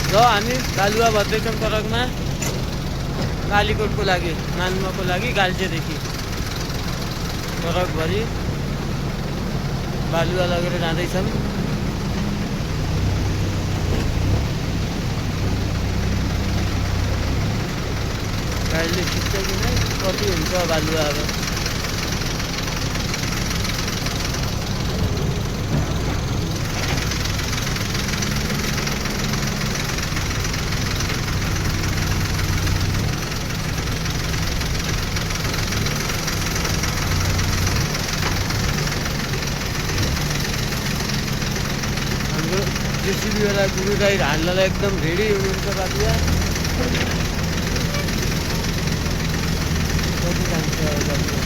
ल हामी बालुवा भर्दैछौँ ट्रकमा कालीकोटको लागि, मान्माको लागि गाल्जेदेखि ट्रकभरि बालुवा लगेर जाँदैछौँ। गाडीले खिच्छ कि नै कति हुन्छ बालुवा अब। जेसीबी वाला गुरु दाई हाल्नलाई एकदम रेडी हुनुहुन्छ बालुवा। कति जान्छ बालुवा?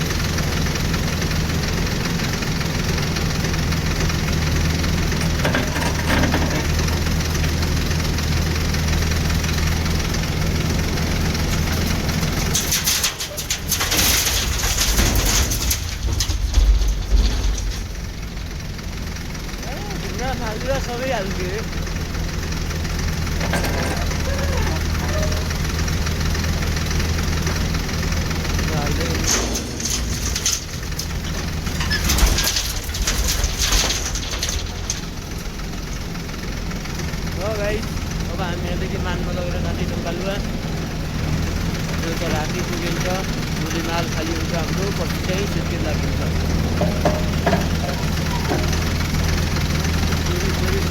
बालुवा सबै हाल्थ्यो। गाइस अब हामी यहाँदेखि मानमा लगेर जाँदैछौँ बालुवा। बेलुका राति पुगिन्छ, भोलि माल खाली हुन्छ हाम्रो, पछि चाहिँ सिर्किट लागिन्छ।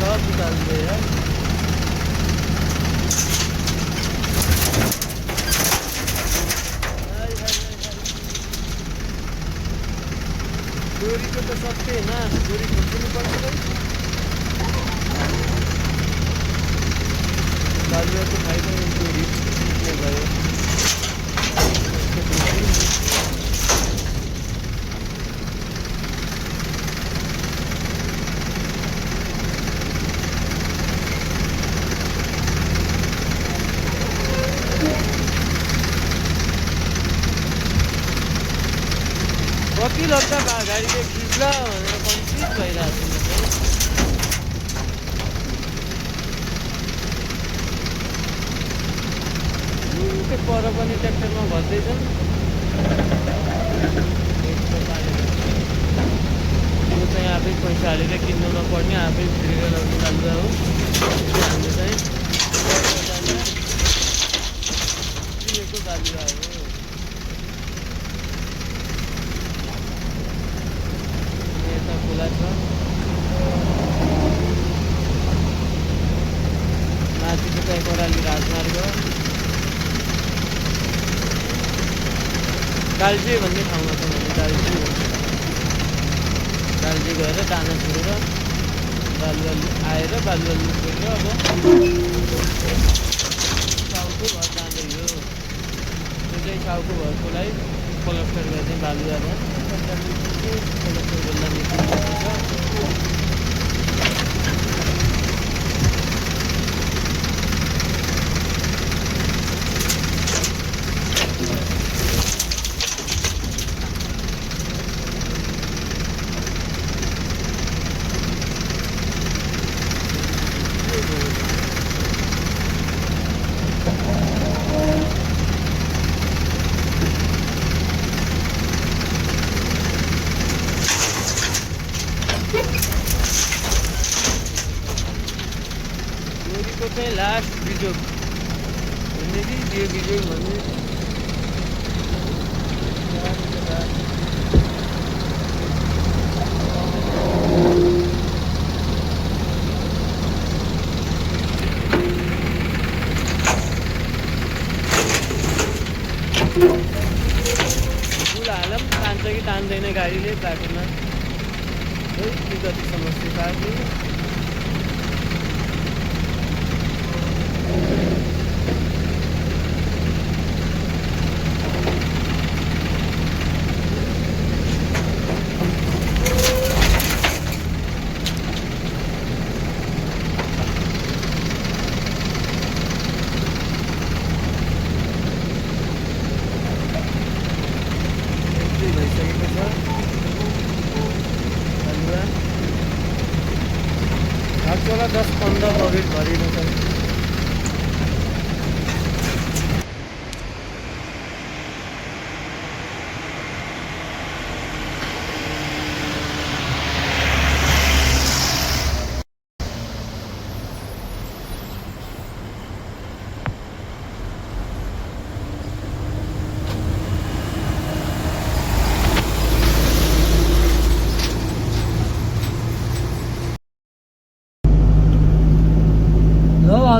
सब निकाल्दै है। डोरीको त सबै होइन, डोरी खोज्नु पर्छ। बालुवाको फाइदा डोरी खिच्ने भयो। कति लट्टा गाडीले खिच्ला भनेर कन्फ्युज भइरहेको छु। त्यो पर पनि ट्र्याक्टरमा भर्दैछन्। यो चाहिँ आफै पैसा हालेर किन्नु नपर्ने, आफै फ्रीमा लगाउनु बालुवा हो। हाम्रो चाहिँ किनेको बालुवा हो। यता खोला छ, माथिको चाहिँ कोराली राजमार्ग। गाल्जे भन्ने ठाउँमा छ भने गाल्जे गएर दाना छोडेर बालुवा आएर बालुवा लुटेर अब साउको घर जाँदै हो। त्यो चाहिँ साउको घरकोलाई कलेक्टर गर्ने बालुवामा कलेक्टर बेला निस्किन्छ। डोरीको चाहिँ लास्ट बिजोग भन्ने कि यो बिजोग भन्ने फुल हालम तान्छ कि तान्दैन गाडीले बाटोमा है, के कति समस्या पार्ने। भइसकेको छ बालुवा। लाग्छ होला 10-15 बकेट भरिनु छ।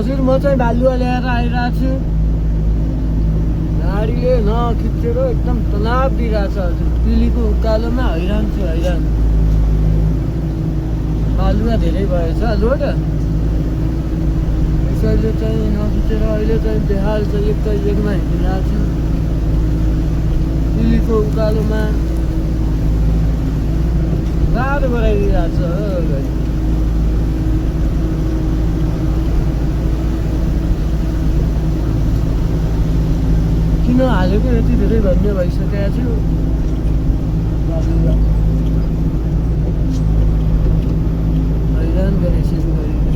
हजुर म चाहिँ बालुवा ल्याएर आइरहेको छु गाडीले नखिचेर एकदम तनाव दिइरहेछ हजुर पिलीको उकालोमा हैरान छु हैरान बालुवा धेरै भएछ लोड त्यसैले चाहिँ नखिचेर अहिले चाहिँ बेहाल चाहिँ एकमा हिँडिरहेको छु पिलीको उकालोमा गाह्रो गराइदिइरहेछ गाडी किन हालेको यति धेरै भन्ने भइसकेको छु हैरान गरिसक्यो गाडीले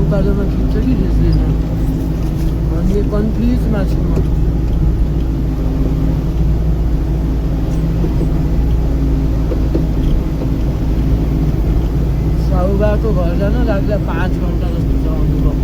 उकालोमा खिच्छ कि खिच्दैन भन्ने कन्फ्युजमा छु म साउबाको घर जान लाग्दा 5 घन्टा जस्तो छ अनुभव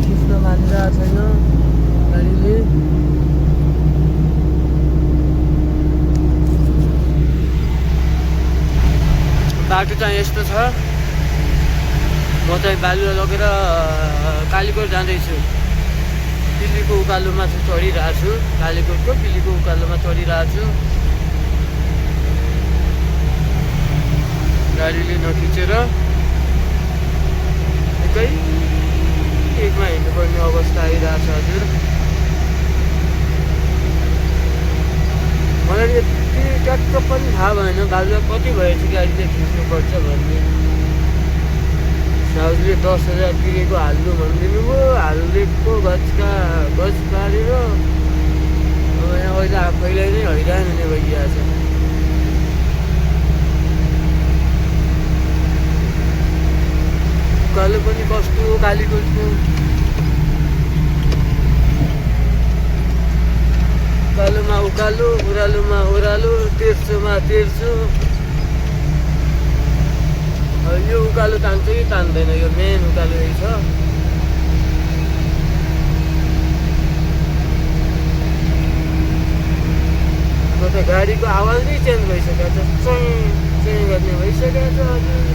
खिच्न मानिरहेको छैन गाडीले बाटो चाहिँ यस्तो छ म चाहिँ बालुवा लगेर कालीकोट जाँदैछु पिलीको उकालोमा चाहिँ चढिरहेको छु कालीकोटको पिलीको उकालोमा चढिरहेको छु गाडीले नखिचेर एकमा हिँड्नुपर्ने अवस्था आइरहेको छ हजुर मलाई यति ट्याक्क पनि थाहा भएन बालुवा कति भएछ गाडीले खिच्नुपर्छ भन्ने साउजले 10,000 तिरेको हाल्नु भनिदिनु भयो हालिदिएको गज पारेर अब यहाँ अहिले आफैलाई नै हैरान हुने भइरहेछ उकालो पनि कस्तो कालीकोटको उकालोमा उकालो ओह्रालोमा ओह्रालो तेर्सोमा तेर्सो यो उकालो तान्छ कि तान्दैन यो मेन उकालो यही छ म त गाडीको आवाज नै चेन्ज भइसकेको छ चेन्ज गर्ने भइसकेको छ हजुर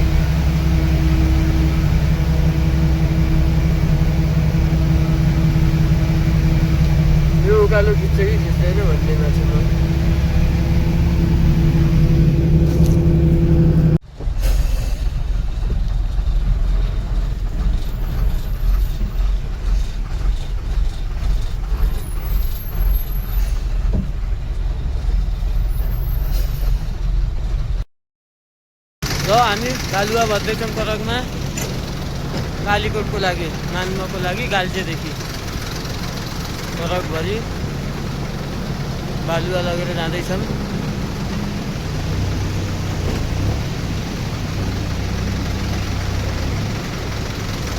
यो उकालो खिच्छ कि खिच्दैन भन्ने छु म र हामी बालुवा भर्दैछौँ सडकमा कालीकोटको लागि मान्मको लागि गाल्जेदेखि सडकभरि बालुवा लगेर जाँदैछौँ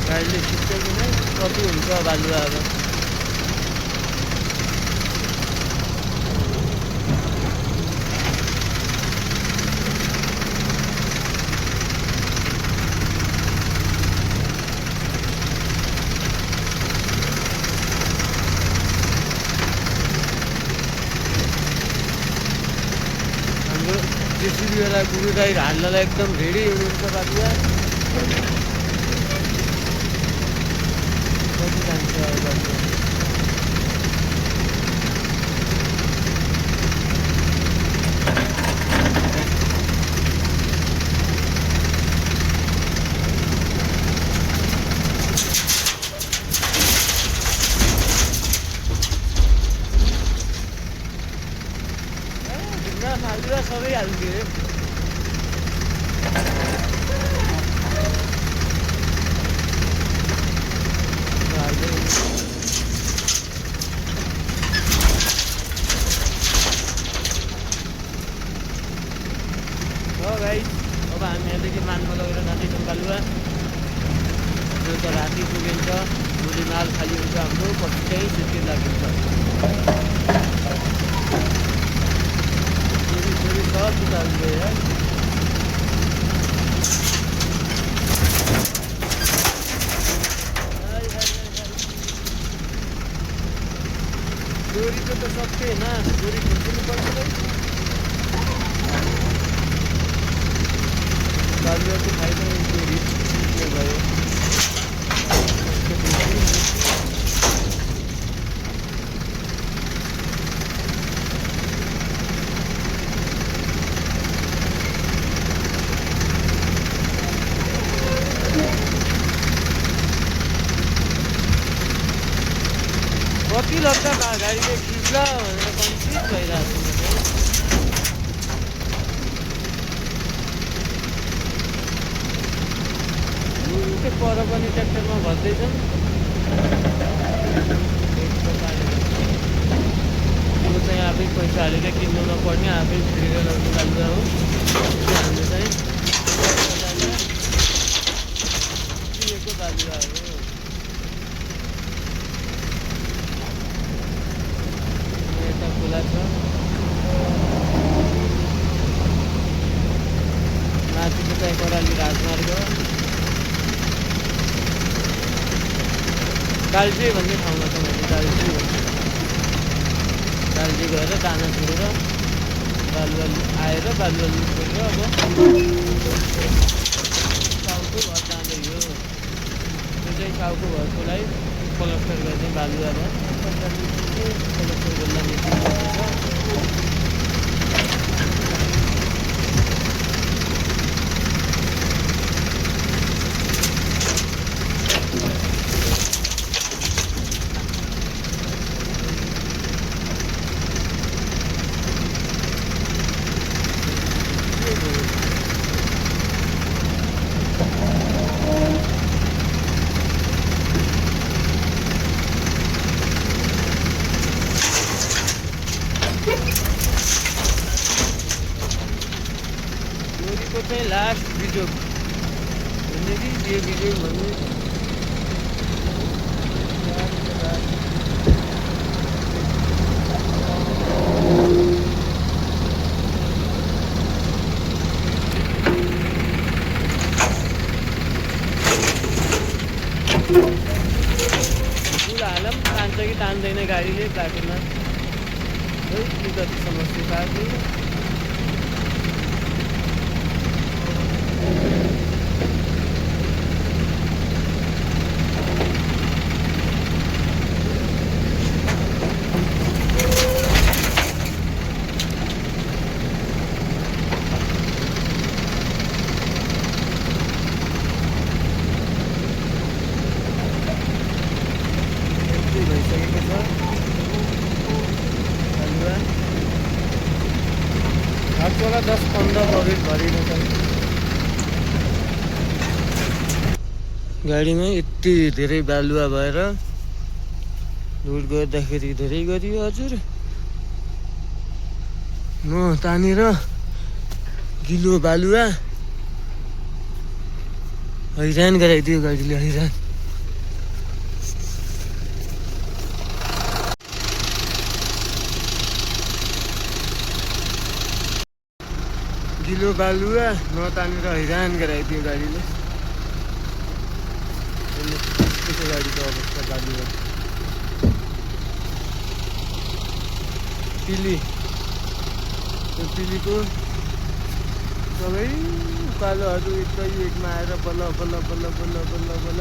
गाडीले खिच्छ कि नै कति हुन्छ बालुवा अब जेसीबी वाला गुरु दाई हाल्नलाई एकदम रेडी हुनुहुन्छ बालुवा कति जान्छ बालुवा बालुवा सबै हाल्थ्यो गाइस अब हामी यहाँदेखि मानमा लगेर जाँदैछौँ बालुवा त्यो त राति पुगिन्छ भोलि नाल खाली हुन्छ हाम्रो, पछि चाहिँ सुत्केरी लाग्छ। छोरी सब उतार गएर छोरीको त सबै होइन, छोरी खोज्नु पर्छ। बालुवाको फाइदा छोरी भयो। कति लाग्छ गाडीले खिच्छ भनेर कन्फ्युज भइरहेको छु। पर पनि ट्र्याक्टरमा भर्दैछन्। यो चाहिँ आफै पैसा हालेर किन्नु नपर्ने, आफै फ्रीले लगाउने बालुवा हो। हाम्रो चाहिँ किनेको बालुवा हो। यता खोला छ, माथिको चाहिँ कराली राजमार्ग। कालजी भन्ने ठाउँमा छ भने कालजी गएर दाना छोडेर बालुवा आएर बालुवा लुट गरेर अब साउको घर जाँदै हो। त्यो चाहिँ साउको घरकोलाई कलेक्टर गर्ने बालुवा भयो। कलेक्टर गोल्ला मिटिङ गर्दैछ। चाहिँ लास्ट भिडियो भन्ने कि यो भिडियो भन्ने फुल हालम तान्छ कि तान्दैन गाडीले बाटोमा है, कति समस्या पाएको। भइसकेको छ बालुवा। हप्तामा 10-15 बकेट भरिनु छ गाडीमा। यति धेरै बालुवा भएर लोड गर्दाखेरि धेरै गरियो हजुर। म तानेर गिलो बालुवा हैरान गराइदियो गाडीले, हैरान। गिलो बालुवा नतानेर हैरान गराइदियो गाडीले। त्यसको गाडीको अवस्था बालुवा पिली, त्यो पिलीको सबै उकालोहरू एकमा आएर बल्ल बल्ल बल्ल बल्ल बल्ल बल्ल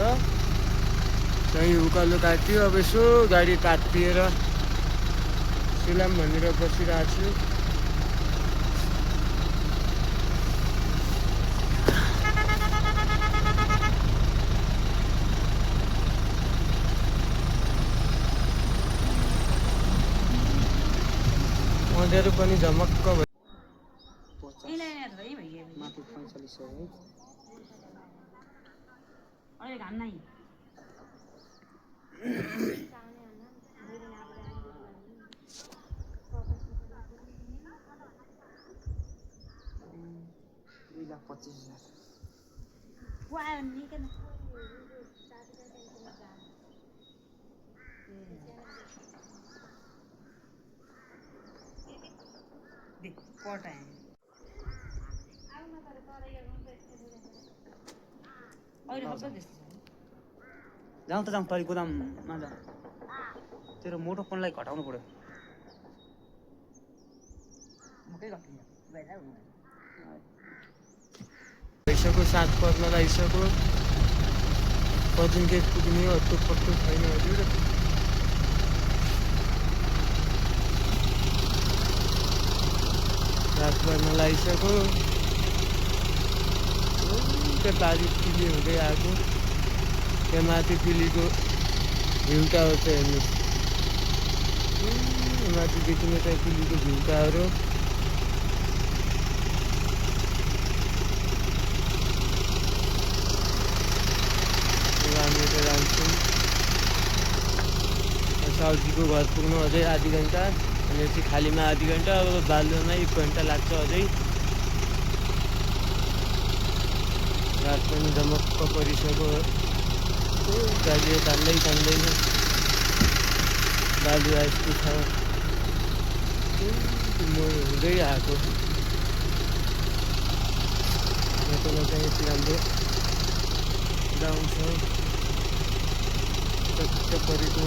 चाहिँ उकालो काट्यो। अब यसो गाडी तात्तिएर सिलाम भनेर बसिरहेको छु। मधेरो पनि झमक्क भयो। माथि 45 है। अरे घाम नै जाउँ त जाउँ, तरी गोदाममा जाउँ। तेरो मोटोपनलाई घटाउनु पर्यो। भइसक्यो, 7 पर्न लागिसक्यो। पर्सेन्टेज पुग्ने अत्तो पत्तो छैन हजुर। रात पर्न लागिसक्यो। त्यो तारी पिली हुँदै आएको, त्यहाँ माथि पिलीको भ्यू टावर छ हेर्नु। माथि देखिने चाहिँ पिलीको भ्यू टावर हो। हामी त जान्छौँ। साउजीको घर पुग्नु अझै आधी घन्टा, भनेपछि खालीमा आधी घन्टा, अब बालुवामा 1 घन्टा लाग्छ अझै। रात पनि झमक्क परिसक्यो। गाडीले तान्दैन। बालुवा यस्तो छ, हुँदै आएको। यतामा चाहिँ यति राम्रो गाउँ छ, चट्ट परेको।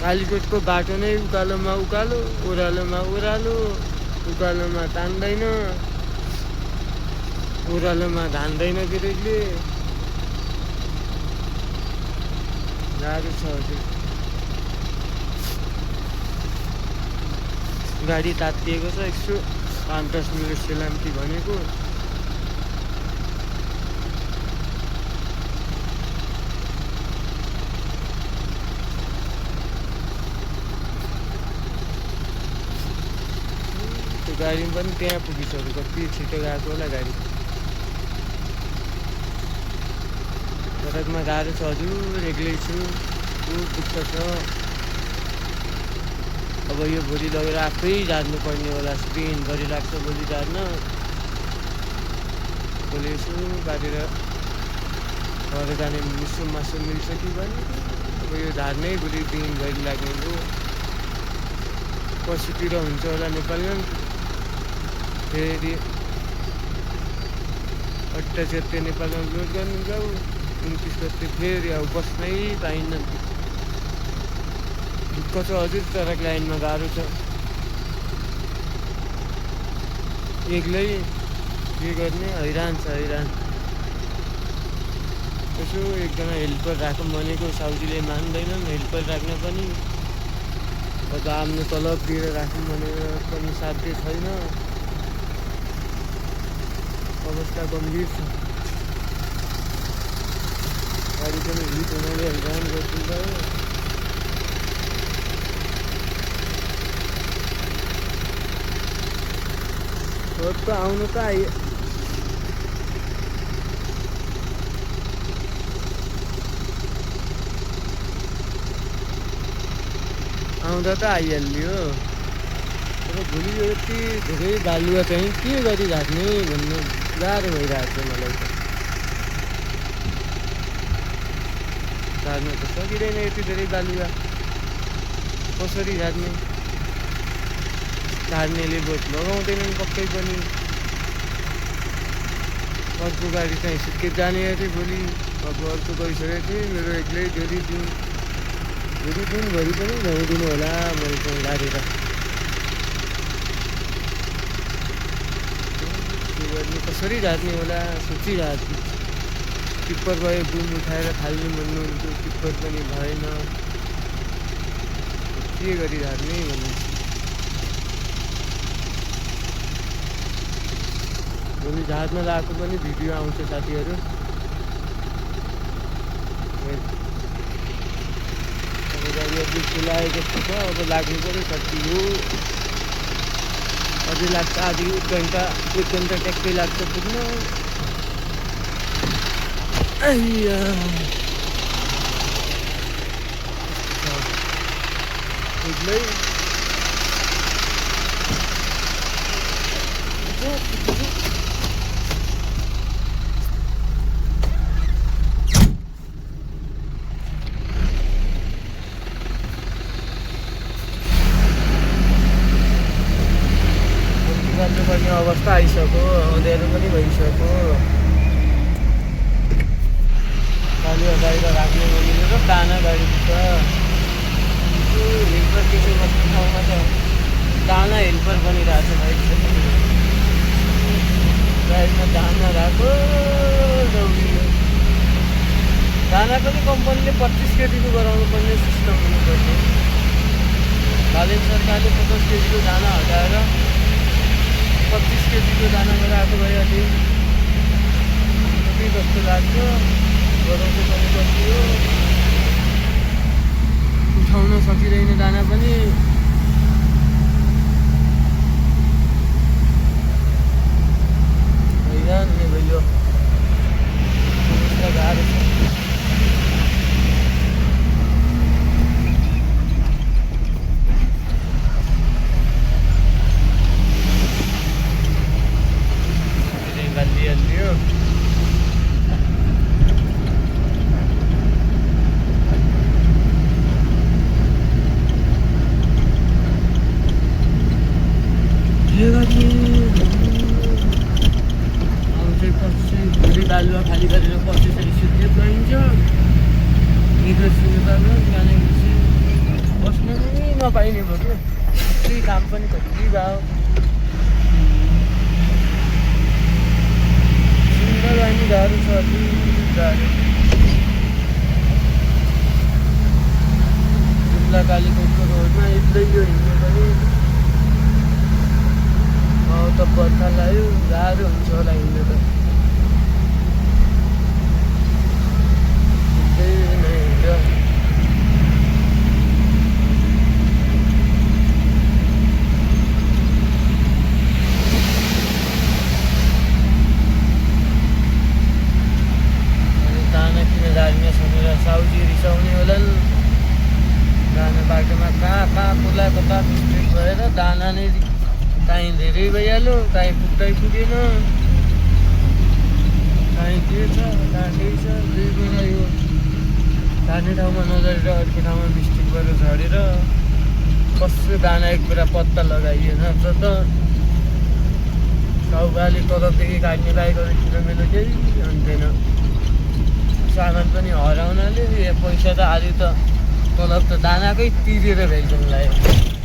कालीकोटको बाटो नै उकालोमा उकालो, ओह्रालोमा ओह्रालो। उकालोमा तान्दैन, ओह्रालोमा धान्दैन ब्रेकले। गाह्रो छ हजुर। गाडी तात्तिएको छ, 105-10 मिनट सेलाम्ती भनेको। त्यो गाडी पनि त्यहाँ पुगिसक्यो, कति छिटो गएको होला गाडी। सडकमा गाह्रो छ हजुर, एक्लै छु, बहुत दुःख छ। अब यो भोलि लगेर आफै झार्नुपर्ने होला, दिनभरि लाग्छ भोलि झार्न। भोलि यसो बाटेर घर जाने मासु मिल्छ कि भने, अब यो झार्नै भोलि दिनभरि लाग्ने हो। पर्सितिर हुन्छ होला नेपालगञ्ज, फेरि 28 गते नेपालगञ्ज लोड गर्नु जाऊ, 29 गते फेरि अब बस्नै पाइन्न। दुःख छ हजुर, ट्रक लाइनमा गाह्रो छ। एक्लै के गर्ने, हैरान छ हैरान। यसो एकजना हेल्पर राखौँ भनेको, साउजीले मान्दैनन् हेल्पर राख्न पनि। अब आफ्नो तलब दिएर राखौँ भनेर पनि साध्य छैन। अवस्था गम्भीर छ। गाडी पनि हिट हुनाले हैरान गरिदिनुभयो। त आउनु त आइयो। आउँदा त आइहाल्यो। तर भोलि यति धेरै बालुवा चाहिँ के गरी झार्ने भन्ने गाह्रो भइरहेको छ मलाई त। झार्नु त सकिँदैन यति धेरै बालुवा, कसरी झार्ने? झार्नेले बोट लगाउँदैनन् पक्कै पनि। अर्को गाडी चाहिँ सिक्के जाने अरे भोलि। अब अर्को गइसकेको थिएँ, मेरो एक्लै धेरै दिनभरि पनि ल्याइदिनु होला मैले चाहिँ गाडेर। के गर्ने, कसरी झार्ने होला सोचिरहेको छु। टिप्पर भयो, बुम उठाएर फाल्ने भन्नुहुन्थ्यो, टिप्पर पनि भएन। के गरी झार्ने भन्ने। भोलि झार्न लगाएको पनि भिडियो आउँछ साथीहरू। अब गाडी अझै खुलाएको जस्तो छ, अब लाग्नु पऱ्यो। कति हो अझै लाग्छ, आधी 1 घन्टा ट्याक्कै लाग्छ पुग्न। एक्लै पनि भइसक्यो। बालुवा गाडीलाई राख्ने नमिलेर दाना गाडीभित्र हेल्पर त्यसो बस्ने ठाउँमा त दाना हेल्पर बनिरहेको छ भाइ। गाडीमा दाना राख्यो दौडियो। दाना पनि कम्पनीले 25 केजीको गराउनु पर्ने सिस्टम हुनुपर्ने। हालै सरकारले 50 केजीको दाना हटाएर 25 केजीको दाना गराएको भए अलि कति जस्तो लाग्छ। गराउनु पनि कति हो, उठाउन सकिँदैन दाना पनि। हैरान नै भयो, गाह्रो छ। लियो बालुवा खाली गरेर पछि चाहिँ सुत्ने पाइन्छ। निदो सुन्नु जानेपछि बस्नु पनि नपाइने भयो क्या। कति काम पनि कति भयो। सुन्दर अनि गाह्रो छ, अति गाह्रो। जुम्ला कालीकोटको रोडमा एक्लै यो हिँड्नु पनि त बर्खा लाग्यो, गाह्रो हुन्छ होला हिँड्नु त। साउजी रिसाउने होलान्। दाना बाटोमा कहाँ पुला कता मिस्टेक भएर दाना नै काहीँ धेरै भइहाल्यो, काहीँ पुगेन, काहीँ के छ कहाँ केही छ। दुई बेला यो जाने ठाउँमा नझरेर अर्को ठाउँमा मिस्टेक भएर झरेर कसो दाना एक बेला पत्ता लगाइएन त साउबाले तलबदेखि काट्ने बाहेक अरू किलोमिटर केही हुन्थेन। सामान पनि हराउनाले पैसा त आलु त तलब त दानाकै तिरेर भ्याइसक्नु लाग्यो।